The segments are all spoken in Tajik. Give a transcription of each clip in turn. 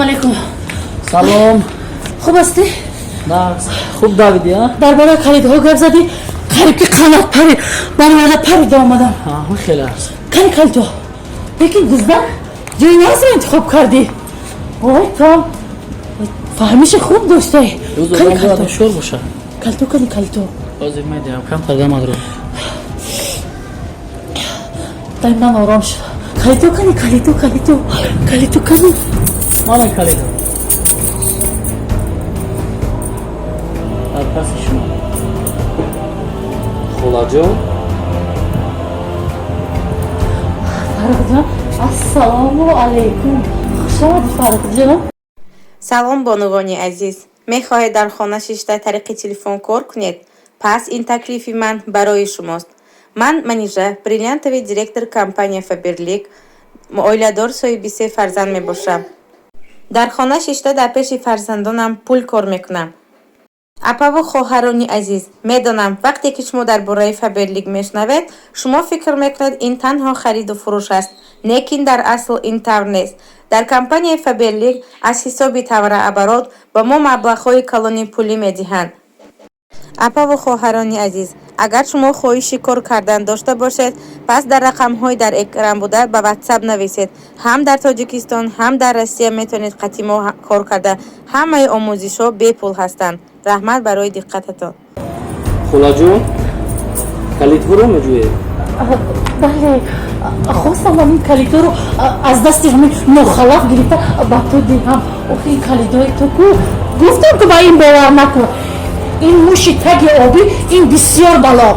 Салом алейкум. Салом. Хуб ҳастӣ? Нағз. Хуб давидӣ, а? Дар бораи калидҳо гап задӣ, қариб ки қанот парид бароварда парида омадам. Хеле аст. Кани калидҳо? Лекин гуздан ҷои нағзро интихоб кардӣ. Ой, то фаҳмиши хуб доштаи. Рӯз одам бояд ҳушёр бошад. Калидҳо кани, калидҳо? Ҳозир медиҳам, камтар дамадро. Дай, ман ором шуд. Калидҳо кани, калидҳо, калидҳо, калидҳо кани? Мана калидҳо. Дар паси шумо. Холаҷон. Фаррухҷон, ассалому алайкум, хуш омадӣ, Фаррухҷон. Салом, бонувони азиз! Мехоҳед дар хона шишта тариқи телефон кор кунед? Пас ин таклифи ман барои шумост. Ман Манижа, бриллиантовый директор компания «Фаберлик», оиладор, соҳиби се фарзанд мебошам. Дар хона шишта дар пеши фарзандонам пул кор мекунам. Апаву хоҳарони азиз, медонам, вақте ки шумо дар бораи «Фаберлик» мешунавед, шумо фикр мекунед, ин танҳо хариду фурӯш аст. Лекин дар асл ин тавр нест. Дар компанияи «Фаберлик» аз ҳисоби товарооборот ба мо маблағҳои калони пулӣ медиҳанд. Апаву хоҳарони азиз, агар шумо хоҳиши кор кардан дошта бошед, пас дар рақамҳои дар экран буда ба Ватсап нависед. Ҳам дар Тоҷикистон, ҳам дар Россия метавонед қати мо кор карда. Ҳамаи омӯзишҳо бепул ҳастанд. Раҳмат барои диққататон. Холаҷон, калидҳоро меҷӯед? Бале, хостам ҳамин калидҳоро аз дасти ҳамин нохалаф гирифта ба ту диҳам. Охи, ин калидҳои ту ку. Гуфтам, ки ба ин бовар накун, ин муши таги обӣ, ин бисёр бало.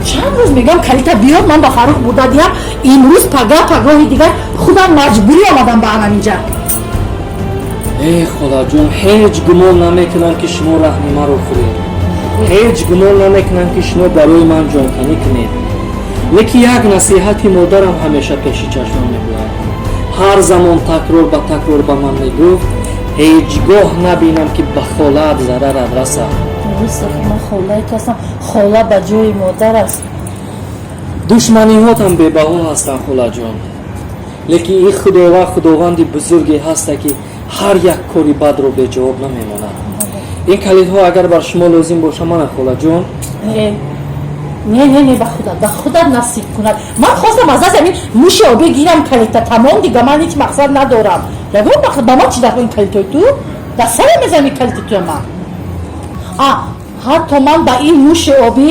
Чанд рӯз мегӯям, калита биёр, ман ба Фаррух бурда диҳам. Имрӯз пага, пагоҳи дигар худам маҷбурӣ омадам ба анаминҷа. Э, холаҷон, ҳеҷ гумон намекунам, ки шумо раҳми маро хӯред. Ҳеҷ гумон намекунам, ки шумо барои ман ҷонканӣ кунед. Лекин як насиҳати модарам ҳамеша пеши чашмам мегӯяд. Ҳар замон такрор ба такрор ба ман мегуфт: «Ҳеҷ гоҳ набинам, ки ба холаат зарарат расад». Дуруст, ман холаи ту ҳастам, хола ба ҷои модар аст. Душманиҳотам бебаҳо ҳастанд, холаҷон, лекин ин Худованд худованди бузурге ҳаста, ки ҳар як кори бадро беҷавоб намемонад. Ин калидҳо агар бар шумо лозим боша, мана, холаҷон. Не, не, не, не, ба худат, ба худат насиб кунад. Ман хостам аз даст ҳамин муши обӣ гирам калита, тамом. Дига ман ҳеҷ мақсад надорам, ягон мақсад. Ба ман чӣ дар ин калитои ту? Дар сара мезанам ин калити туя ман. А ҳатто ман ба ин муши обӣ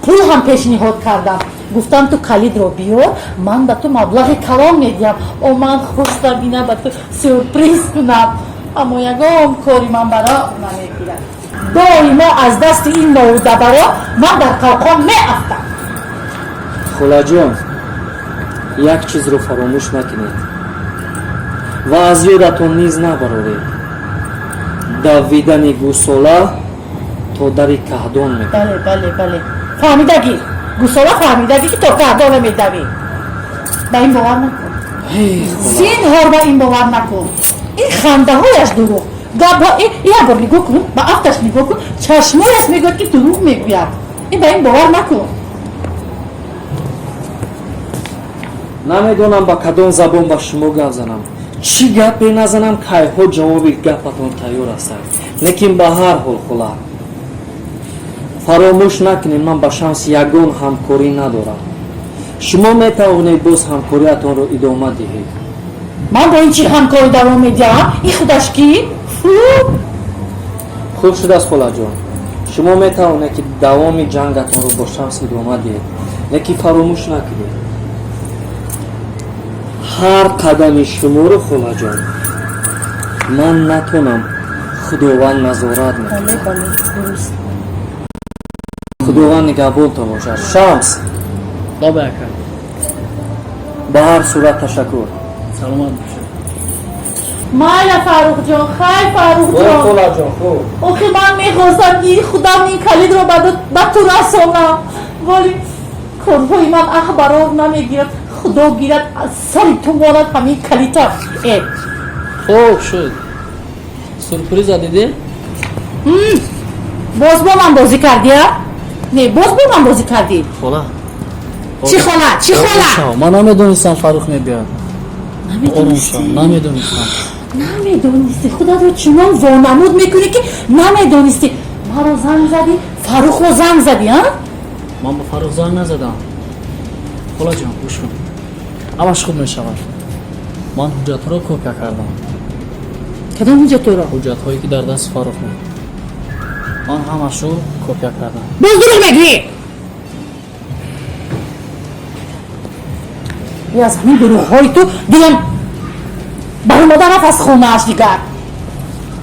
пул ҳам пешниҳод кардам. Гуфтам, ту калидро биёр, ман ба ту маблағи калон медиҳам. О, ман хостам ина ба ту сюрприз кунам, аммо ягон кори ман баро намегирад. Доимо аз дасти ин ноудабаро ман дар қалқон меафтам. Холаҷон, як чизро фаромӯш накунед ва аз ёдатон низ набароред: давидани гӯсола то дари каҳдон мебарад. Бале, бале, бале, фаҳмидагӣ, гӯсола, фаҳмидагӣ, ки то каҳдона медавӣ. Ба ин бовар накун, зинҳор ба ин бовар накун. Ин хандаҳояш дурӯғ гапҳо. Як бор нигоҳ кун, ба афташ нигоҳ кун, чашмояш мегӯяд, ки дурӯғ мегӯяд. Ин ба ин бовар накун. Намедонам, ба кадом забон ба шумо гап занам. Чӣ гапе назанам, кайҳо ҷавоби гапатон тайёр ҳастанд. Лекин ба ҳар ҳол, хола, фаромӯш накунед, ман ба Шамс ягон ҳамкорӣ надорам. Шумо метавонед боз ҳамкориятонро идома диҳед. Ман бо ин чӣ ҳамкорӣ давом медиҳам? Ин худаш кӣ? Фу! Хуб шудааст, холаҷон. Шумо метавонед, ки давоми ҷангатонро бо Шамс идома диҳед, лекин фаромӯш накунед, ҳар қадами шуморо, холаҷон, ман натонам, Худованд назорат мекунад. Бале, бале, дуруст. Худованд нигаҳбонтон бошад, Шамс. Баба, ака. Ба ҳар сурат ташаккур. Саломат бошед. Майла, Фаррухҷон, хай, Фаррухҷон. Холаҷон, хуб. Охи, ман мехостам, ки худам ин калидро ба ту расонам, вале корҳои ман аҳ барор намегирад. Худо гирад, аз сари ту монад ҳамин калита э. Хуб шуд, сюрприза дидӣ? Боз бо ман бозӣ кардия? Не, боз бо ман бозӣ кардӣ? Хола. Чӣ хола, чӣ хола? Ман намедонистам, Фаррух мебиёд. Ором шав, намедонистам. Намедонистӣ, худатро чунон вонамуд мекунӣ, ки намедонистӣ. Маро занг задӣ, Фаррухро занг задӣ, а? Ман ба Фаррух занг назадам. Холаҷон, гӯш кун, ҳамаш хуб мешавад. Ман ҳуҷҷатҳоро копия кардам. Кадом ҳуҷҷатҳоро? Ҳуҷҷатҳое ки дар дасти Фаррух буд, ман ҳамашро копия кардам. Боз дурӯғ мегӯӣ! Аз ҳамин дурӯғҳои ту дилам баромада рафт аз хонааш дигар.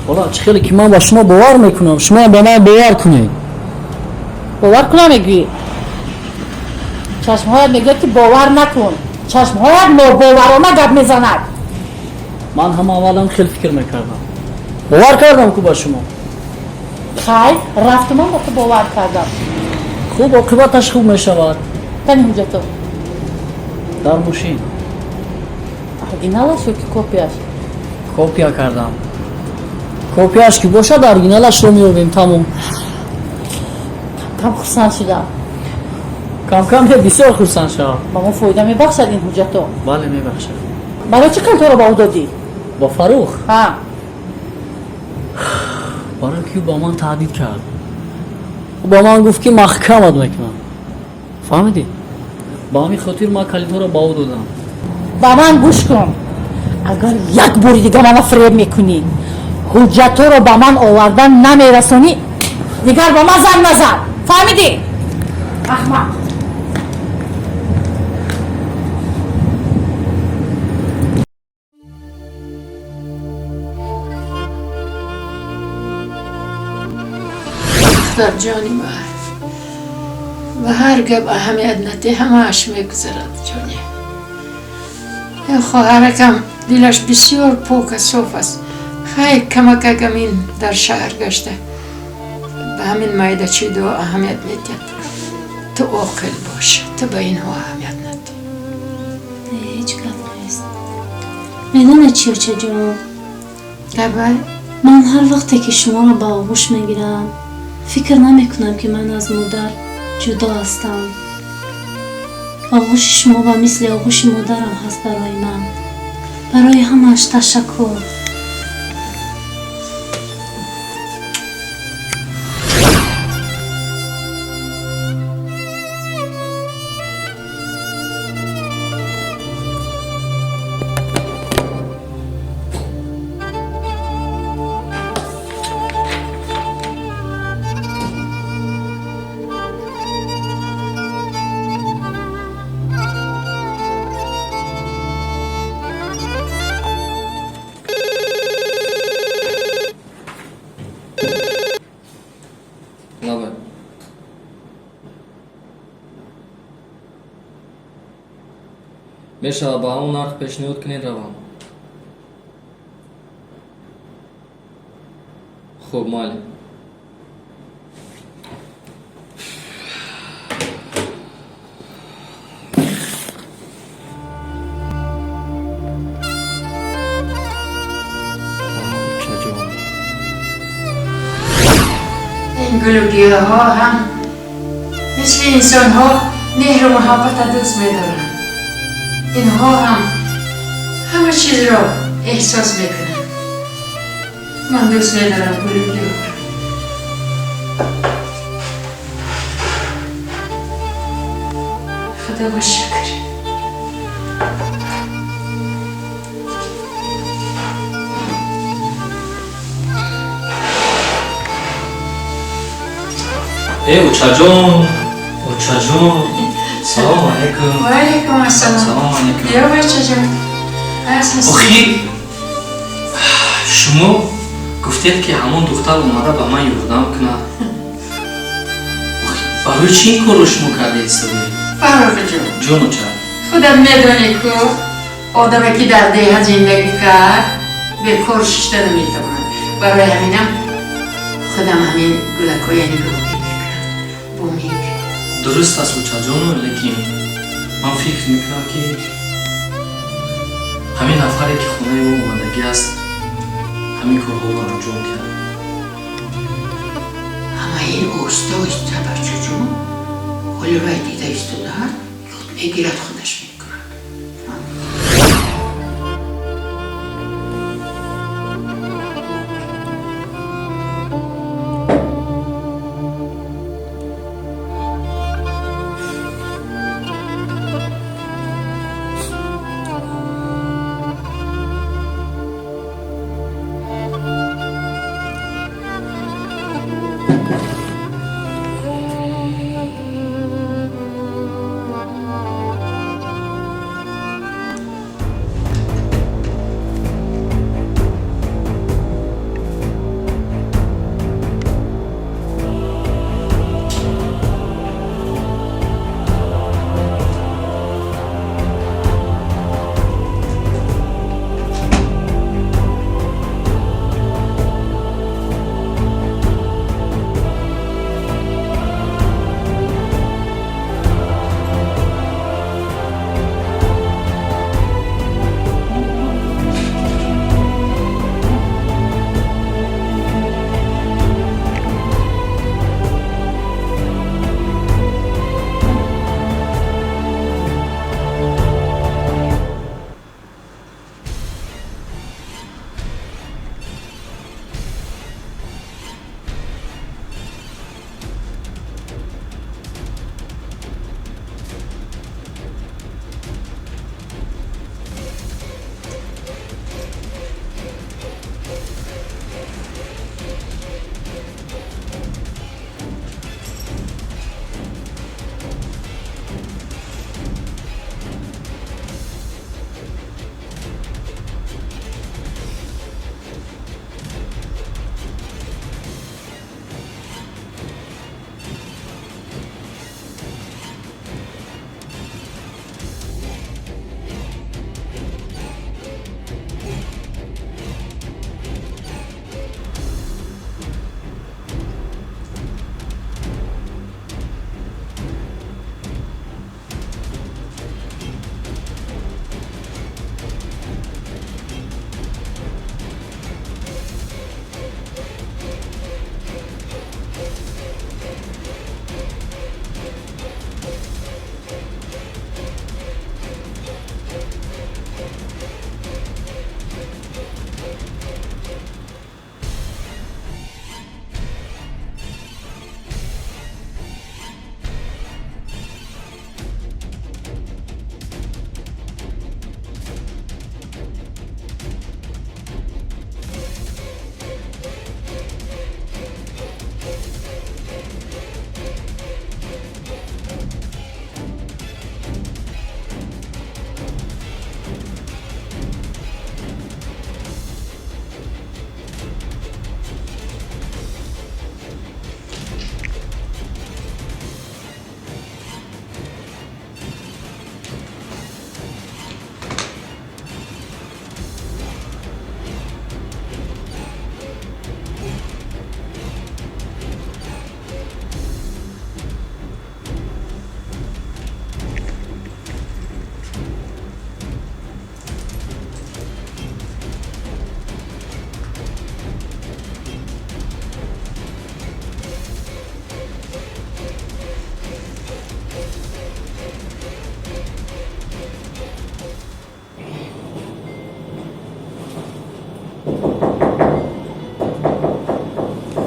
Хола, чӣ хеле ки ман ба шумо бовар мекунам, шумо ба ман бовар кунед. Бовар кунам мегӯӣ? Чашмҳоят мегӯяд, ки бовар накун. Чашмҳоят нобоварона гап мезанад. Ман ҳама аввалам хел фикр мекардам, бовар кардам ку ба шумо. Хайр, рафту, ман ба ту бовар кардам. Хуб, оқибаташ хуб мешавад. Кани ҳуҷҷато? Дар мошин. Оригиналаш ё ки копияш? Копия кардам. Копияш ки бошад, оригиналашро меёбем, тамом. Кам хурсанд шудам. Камкам не, бисёр хурсанд шавам. Ба мо фоида мебахшад ин ҳуҷҷато? Бале, мебахшад. Барои чӣ калиторо ба ӯ додӣ? Ба Фаррух? Ҳа. Барои ки ӯ ба ман таҳдид кард. Ӯ ба ман гуфт, ки маҳкамат мекунам, фаҳмидӣ? Ба ҳамин хотир ман калидҳоро ба ӯ додам. Ба ман гӯш кун, агар як бори дига мана фиреб мекунӣ, ҳуҷҷатҳоро ба ман овардан намерасонӣ, дигар ба ман занг назан, фаҳмидӣ, аҳмақ? Духтарҷони ман, ба ҳар гап аҳамият надиҳ, ҳамааш мегузарад, ҷони. Хоҳаракам дилаш бисёр пока соф аст. Хайр, камакагам ин дар шаҳр гашта, ба ҳамин майдачидо аҳамият медиҳад. Ту оқил бош, ту ба инҳо аҳамият надиҳ. Ҳеҷ гап нест. Медонед чи, очаҷон? Давай. Ман ҳар вақте ки шуморо ба оғӯш мегирам, фикр намекунам, ки ман аз модар ҷудо ҳастам. Оғӯши шумо ба мисли оғӯши модарам ҳаст барои ман. Барои ҳамааш ташаккур. Лабай. Мешавад, ба ҳамон нарх пешниҳод кунед, равам. Хуб, майли. Чаҷон. Ин гулу гиёҳҳо ҳам мисли инсонҳо меҳру муҳаббата дӯст медоранд. Инҳо ҳам ҳама чизро эҳсос мекунанд. Ман дӯст медорам гулу гиёҳро. Худо ба шукр. Э, очаҷон, очаҷон, салому алайкум. Ва алайкум ассалом. Салому алайкум. Ё, бачаҷон, аз ҳастӣ? Охи, шумо гуфтед, ки ҳамон духтар омада ба ман ёрдам кунад. Охи, барои чӣ ин корро шумо карда истодед? Фаррухҷон. Ҷон, оча. Худат медонӣ ку, одаме ки дар деҳа зиндагӣ кард, бекор шишта наметавонад. Барои ҳаминам худам ҳамин гулакҳоя нигоҳубин мекунам бо меҳр. Дуруст аст, очаҷону, лекин ман фикр мекунам, ки ҳамин нафаре, ки хонаи мо омадагӣ аст, ҳамин корҳоро анҷом диҳад. Ҳамаи ин оҳиста оҳиста, бачаҷон. Ҳоли вай дида истодааст, ёд мегирад, худаш мекунад.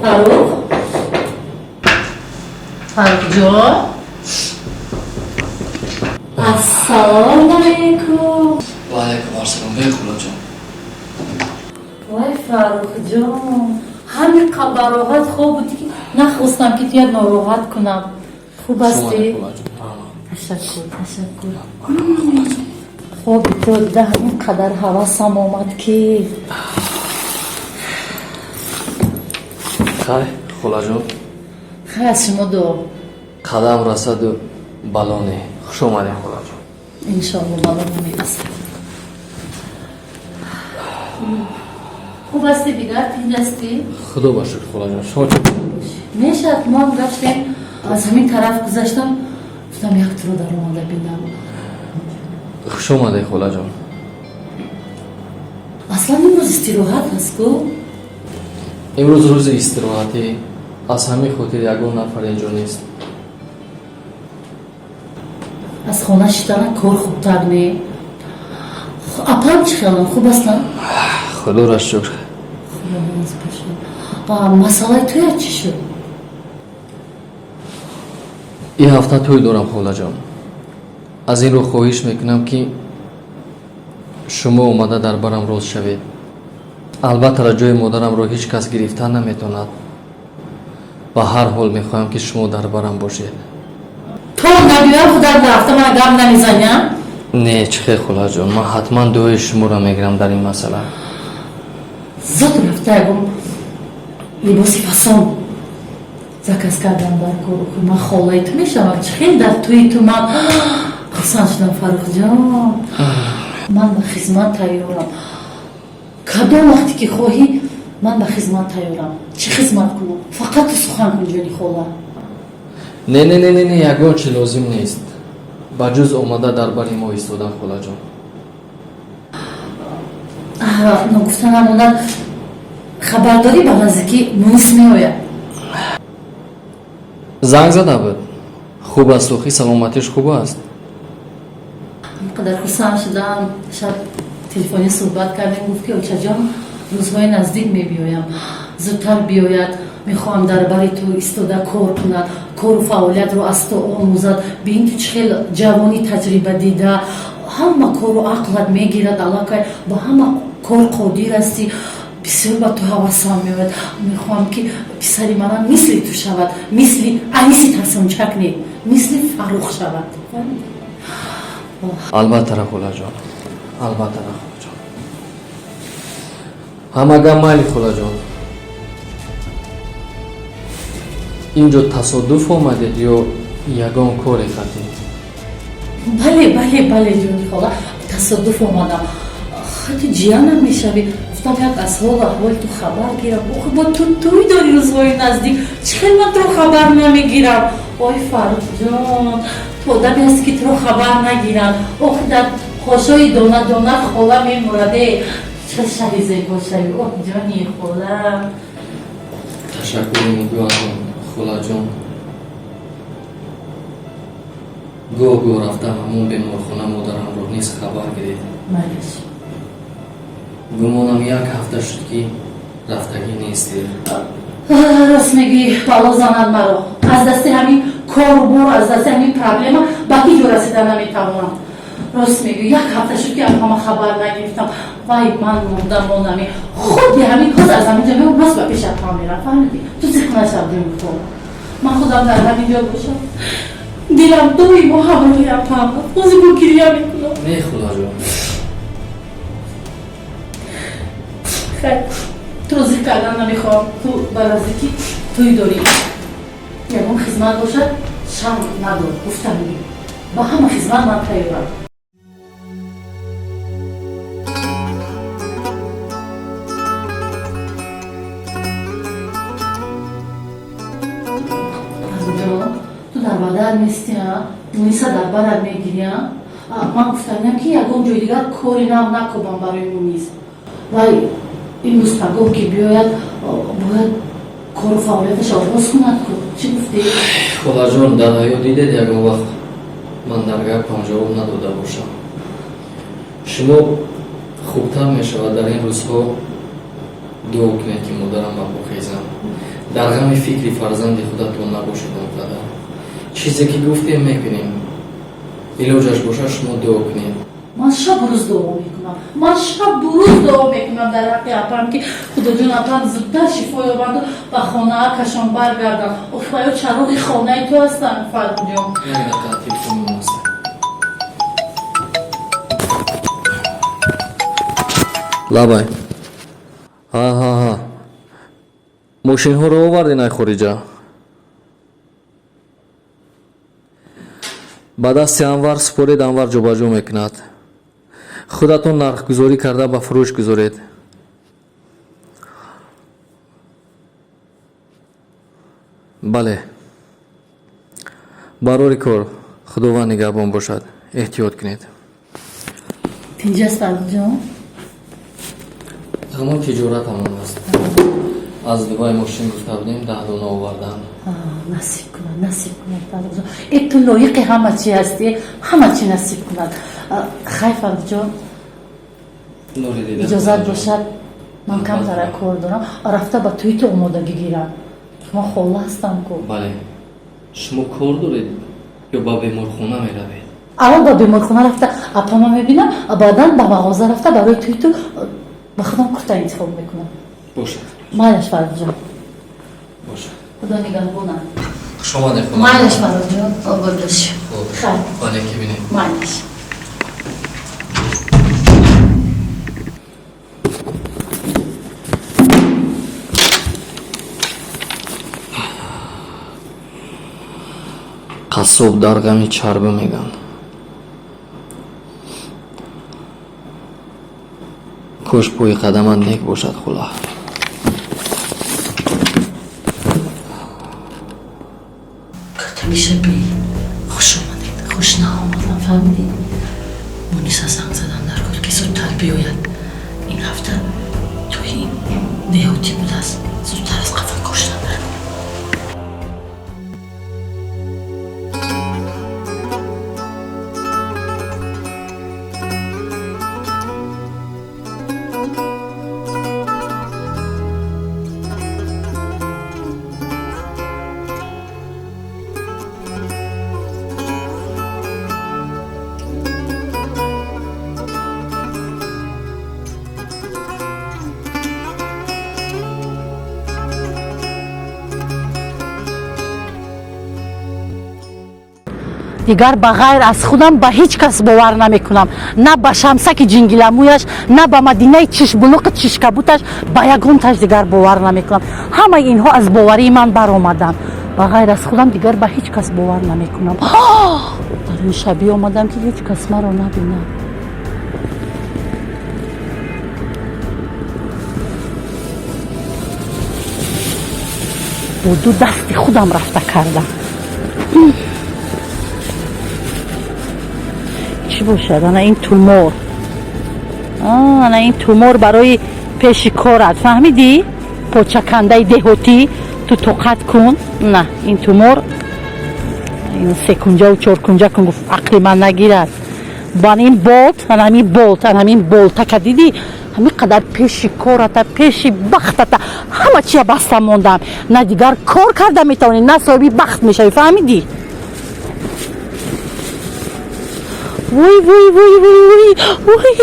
Фаррух, Фаррухҷон, ассалому алайкум. Ва алайкум ассалом, бе хулаҷон. Вай, Фаррухҷон, ҳамин бароҳат хоб будӣ, ки нахостам, ки туя нороҳат кунам. Хуб ҳастӣ? Ташаккур, ташаккур. Хоби туро дида, ҳамин қадар ҳавасам омад, ки Хай, холаҷон. Хай, аз шумо дуо. Қадам расаду бало не. Хуш омадем, холаҷон. Иншоалло, бало намерасад. Хуб ҳастӣ? Дигар тинҷ ҳастӣ? Худо ба шукр, холаҷон, шумо чӣ? Мешавад. Мо ҳам гаштем, аз ҳамин тараф гузаштам, гуфтам, як туро даромада бинам. Хуш омадед, холаҷон. Аслан имрӯз истироҳат аст ку? Имрӯз рӯзи истироҳатӣ, аз ҳамин хотир ягон нафар инҷо нест. Аз хона шиштана кор хубтар не? Апам чӣ хелам, хуб ҳастанд? Худоро шукр. Масъалаи тӯя чӣ шуд? Ин ҳафта тӯй дорам, холаҷон. Аз ин рӯ хоҳиш мекунам, ки шумо омада дар барам роз шавед. Албатта, ҷои модарамро ҳеҷ кас гирифта наметавонад. Ба ҳар ҳол мехоҳам, ки шумо дар барам бошед. То набиёям, худат нарафта мана гап намезаням. Не, чӣ хел, холаҷон, ман ҳатман дуои шуморо мегирам дар ин масъала. Зуд рафта ягон либоси фасон заказ кардам дар кор. Ман холаи ту мешавам, чӣ хел дар тӯи ту ман хурсанд шудам. Фаррухҷон, ман ба хизмат тайёрам. Кадом вақте ки хоҳӣ, ман ба хизмат тайёрам. Чӣ хизмат кунам? Фақат ту сухан кун, ҷони хола. Не, не, не, не, не, ягон чи лозим нест, ба ҷуз омада дар бари мо истодан, холаҷон. Ногуфта намонад, хабардорӣ, ба наздикӣ Мунис меояд. Занг зада буд. Хуб аст, охи, саломатиш хуб аст. Қадар хурсанд шудам. Шаб телефонӣ суҳбат кардем, гуфт, ки очаҷон, рӯзҳои наздик мебиёям, зудтар биёяд, мехоҳам дар бари ту истода кор кунад, кору фаъолиятро аз ту омӯзад. Бин, ту чӣ хел ҷавонӣ, таҷриба дида, ҳама кору ақлат мегирад, аллакай ба ҳама кор қодир ҳастӣ. Бисёр ба ту ҳавасам меояд, мехоҳам, ки писари манам мисли ту шавад, мисли Аниси тарсончак не, мисли Фаррух шавад. Албатта, холаҷон, албатта, холаҷон, ҳамага майли. Холаҷон, инҷо тасодуф омадед ё ягон коре хатӣ? Бале, бале, бале, ҷони хола, тасодуф омадам. Хати ҷиянам мешавӣ, гуфтам, як аз ҳолу аҳволи ту хабар гирам. Охи, бо ту тӯй дори рӯзҳои наздик, чӣ хел ман туро хабар намегирам? Ой, Фаррухҷон, ту одаме ҳастӣ, ки туро хабар нагирам. Охи, дар хошои дона дона хола мемураде. Чӣ шави зебо шави, оҳ, ҷони хола. Ташаккур мегӯям, холаҷон. Гоҳ гоҳ рафта ҳамон беморхона модарамро низ хабар гиред. Малеш. Гумонам, як ҳафта шуд, ки рафтагӣ нестед. Рост мегӯӣ, бало занад маро. Аз дасти ҳамин кору бор, аз дасти ҳамин проблема ба ҳеҷ ҷо расида наметавонам. Рост мегӯӣ, як ҳафта шуд, ки ҳама хабар нагирифтам. Вай, ман мурда монами. Худи ҳамин ҳоз аз ҳамин ҷо меом, рост ба пеши апам мерам, фаҳмидӣ? Ту зиқ нашав, ҷони хола. Ман худам дар ҳамин ҷо бошам, дилам доимо ҳамроҳи апам. Ҳозир бо гиря мекунам. Не, холаҷон. Хайр, туро зиқ кардан намехоҳам. Ту ба наздикӣ тӯй дорӣ. Ягон хизмат бошад, шарм надор, гуфтам, ба ҳама хизмат ман тайёрам. Ту дар бадар нести, Муниса дар барат мегирӣ. Ман гуфтаням, ки ягон ҷои дигар кори нав накобам барои Мунис. Вай имрӯз пагоҳ ки биёяд, бояд кору фаъолияташ оғоз кунад ку. Чӣ гуфтӣ? Холаҷон, дар ҳаёт дидед, ягон вақт ман дар гапам ҷавоб надода бошам? Шумо хубтар мешавад дар ин рӯзҳо Дуо кунед, ки модарам ба по хезам. Дар ғами фикри фарзанди худатон набошед он қадар. Чизе ки гуфтем, мекунем. Илоҷаш бошад, шумо дуо кунед. Ман шабу рӯз дуо мекунам, ман шабу рӯз дуо мекунам дар ҳаққи апам, ки Худоҷон, апам зудтар шифо ёбанду ба хонаакашон баргарданд. Ох, ё чароғи хонаи ту ҳастанд, Фарруҷон. Як дақиқа, телефонмон аст. Лабай. Ҳа, ҳа, ҳа, мошинҳоро овардин ай хориҷа? Ба дасти Анвар супоред, Анвар ҷобаҷо мекунад. Худатон нархгузорӣ карда ба фурӯш гузоред. Бале, барори кор, Худованд нигаҳбон бошад, эҳтиёт кунед. Тинҷ аст, Фарруҷон? Ҳамон тиҷорат ҳамон аст. Аз Дубай мошин гуфта будем, 10 дона овардан. Насиб кунад, насиб кунад, Фарруҷон. Э, ту лоиқи ҳама чи ҳастӣ, ҳама чи насиб кунад. Хай, Фарруҷон. Нури дида. Иҷозат бошад, ман камтара кор дорам, рафта ба тӯи ту омодагӣ гирам. Ман хола ҳастам ку. Бале, шумо кор доред ё ба беморхона меравед? Аввал ба беморхона рафта апама мебинам, баъдан ба мағоза рафта барои тӯи ту ба худам курта интихоб мекунам. Бошад. Майлаш, Фарруҷон. Бошад. Худо нигаҳбонам. Хуш омадед, хона. Майлаш, Фарруҷон, обод бошӣ. Хайр. Бале, ки бинем. Майлаш. Қассоб дар ғами чарба мегӯянд. Кош пои қадамат нек бошад, хула. Ҳамеша би хуш омадед, хуш наомадам, фаҳмидед? Муниса занг задан дар кор, ки зудтар биёяд. Ин ҳафта тӯи ин деҳотӣ будааст, зудтар аз қафо кор шудан дар кор. Дигар ба ғайр аз худам ба ҳеҷ кас бовар намекунам, на ба Шамсаки ҷингиламӯяш, на ба Мадинаи чишбулуқи чишкабуташ, ба ягонташ дигар бовар намекунам. Ҳамаи инҳо аз боварии ман баромаданд. Ба ғайр аз худам дигар ба ҳеҷ кас бовар намекунам. Дар ин шабӣ омадам, ки ҳеҷ кас маро набинад. Бо ду дасти худам рафта кардам. Чӣ бошад? Ана ин тумор, ана ин тумор барои пеши корат, фаҳмидӣ, почакандаи деҳотӣ. Ту тоқат кун. На ин тумор, ин секунҷаву чоркунҷа кун, гуфт, ақли ман нагирад. Бан ин болт, ана ҳамин болт, ана ҳамин болтака дидӣ, ҳамин қадар пеши кората, пеши бахтата ҳама чия баста мондам. На дигар кор карда метавонӣ, на соҳиби бахт мешавӣ, фаҳмидӣ? Вой, вой, вой, вой, вой, вой,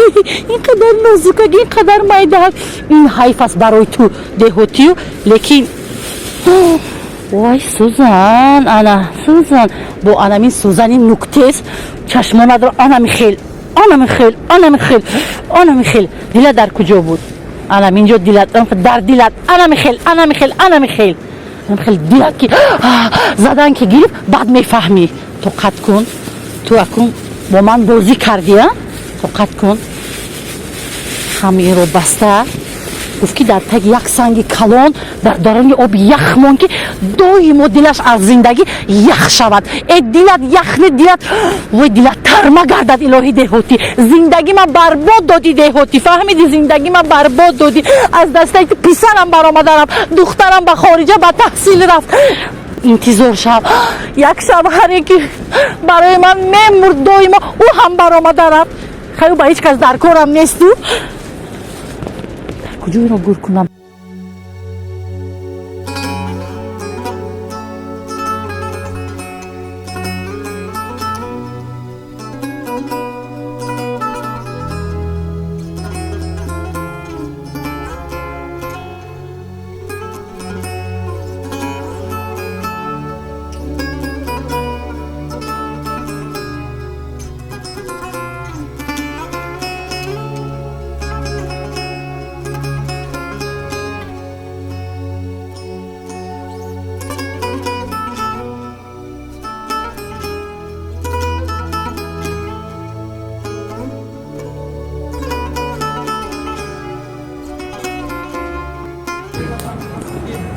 ин қадар нозукак, ин қадар майдаак. Ин ҳайф аст барои ту, деҳотию, лекин вой, сӯзан, ана сӯзан. Бо анамин сӯзани нуктез чашмонадро анами хел, анами хел, анами хел, анами хел. Дила дар куҷо буд? Анам инҷо дилат, дар дилат анами хел, анами хел, анами хел, анами хел. Дилат ки задан ки гирифт, баъд мефаҳмӣ. Тоқат кун. Ту акун бо ман бозӣ кардӣ, а? Тоқат кун. Ҳаминро баста гуфт, ки дар таги як санги калон дар даруни об ях мон, ки доимо дилаш аз зиндагӣ ях шавад. Э, дилат ях не, дилат, вой, дилат тарма гардад, илоҳи деҳотӣ. Зиндагӣ ма барбод додӣ, деҳотӣ, фаҳмидӣ? Зиндагӣ ма барбод додӣ. Аз дастаи ту писарам баромада рафт, духтарам ба хориҷа ба таҳсил рафт. Интизор шав, як шавҳаре ки барои ман мемурд доимо, ӯ ҳам баромада рафт. Хай, ӯ ба ҳеҷ кас дар корам несту. Дар куҷо инро гур кунам?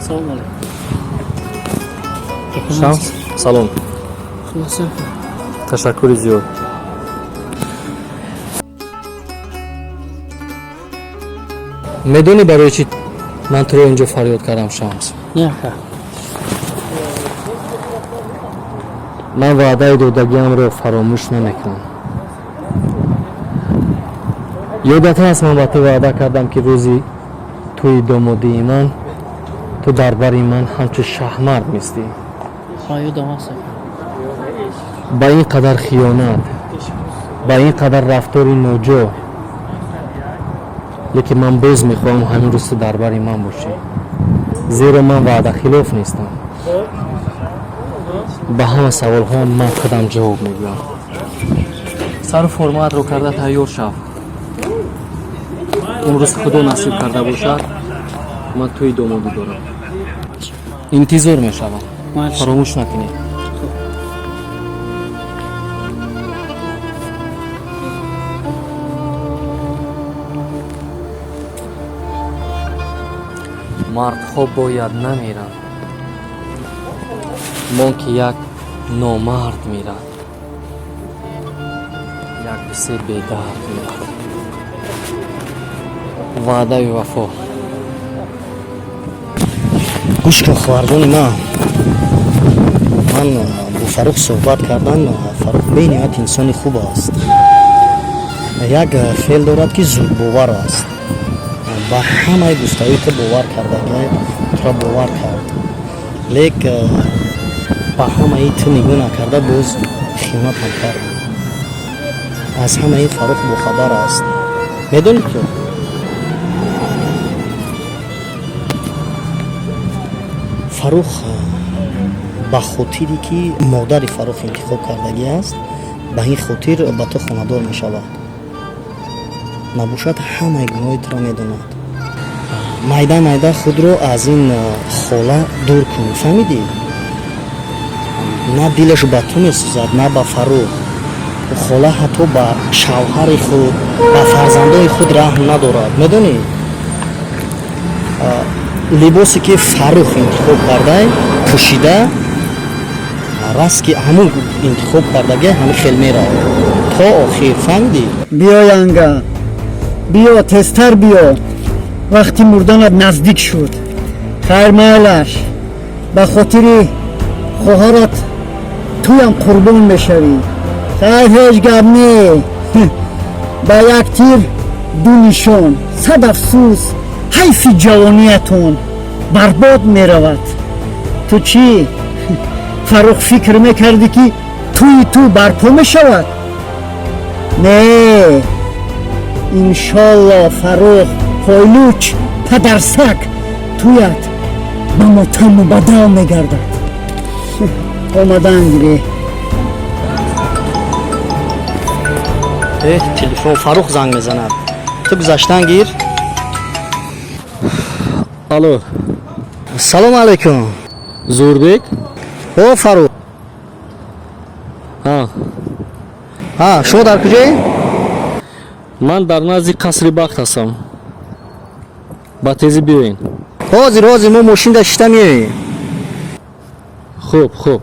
Салом алейкум. Шамс, салом. Хулоса. Ташаккури зиёд. Медонӣ, барои чӣ ман туро инҷо фарёд кардам, Шамс? Не, ака. Ман ваъдаи додагиамро фаромӯш намекунам. Ёдат ҳаст, ман ба ту ваъда кардам, ки рӯзи тӯи домодии ман ту дар бари ман ҳамчун шаҳмард мистӣ? Ҳа, ёдам ҳаст, ака. Ба ин қадар хиёнат, ба ин қадар рафтори ноҷо, лекин ман боз мехоҳам ҳамин рӯз ту дар бари ман бошӣ, зеро ман ваъдахилоф нестам. Ба ҳама саволҳо ман худам ҷавоб мегӯям. Сару формаатро карда тайёр шав. Имрӯз, Худо насиб карда бошад, ман тӯи домодӣ дорам, интизор мешавам. Майли. Фаромӯш накунед. Мардҳо бояд намиранд, мон ки як номард мирад, як дусе бедард мирад. Ваъдаи вафо. Гӯш кун, хоҳарҷони ман. Ман бо Фаррух суҳбат кардам. Фаррух бениҳоят инсони хуб аст. Як феъл дорад, ки зудбовар аст. Ба ҳамаи гуфтаҳои ту бовар кардага, туро бовар кард, лек ба ҳамаи ту нигоҳ накарда, боз хиёнатам кард. Аз ҳамаи Фаррух бохабар аст. Медонӣ, ту Фаррух ба хотире ки модари Фаррух интихоб кардагӣ аст, ба ин хотир ба ту хонадор мешавад. Набошад, ҳамаи гуноҳи туро медонад. Майда майда худро аз ин хола дур кун, фаҳмидӣ? На дилаш ба ту месӯзад, на ба Фаррух. Хола ҳатто ба шавҳари худ, ба фарзандои худ раҳм надорад, медонӣ? Либосе ки Фаррух интихоб кардай, пӯшида, раст ки ҳамун интихоб кардаги, ҳамин хел меравад то охир, фаҳмидӣ? Биё, янга, биё, тезтар биё, вақти мурданат наздик шуд. Хайр, майлаш, ба хотири хоҳарат туям қурбон мешавӣ. Хайр, ҳеҷ гап не, ба як тир ду нишон. Сад афсӯс, ҳайфи ҷавониятон барбод меравад. Ту чӣ, Фаррух, фикр мекардӣ, ки тӯи ту барпо мешавад? Не, иншолло, Фаррух пойлуч падарсак, туят ба мотам мубаддал мегардад. Омадан гирӣ. Э, телефон, Фаррух занг мезанад. Ту гузаштан гир. Алло. Салому алайкум. Зурбек. О, Фаррух. Ҳа. Ҳа, шумо дар куҷое? Ман дар назди қасри бахт ҳастам, ба тезӣ биёен. Ҳозир, ҳозир, мо мошинда шишта меоем. Хуб, хуб.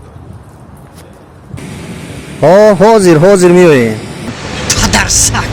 Ҳо, ҳозир, ҳозир меоем. Падарсак.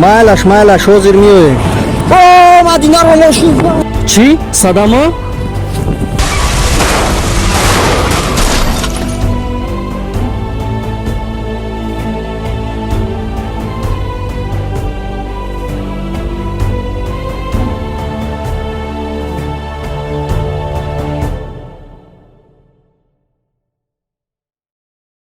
Майлаш, майлаш, ҳозир меоем. О, Мадинаро мошин Чӣ? Садама?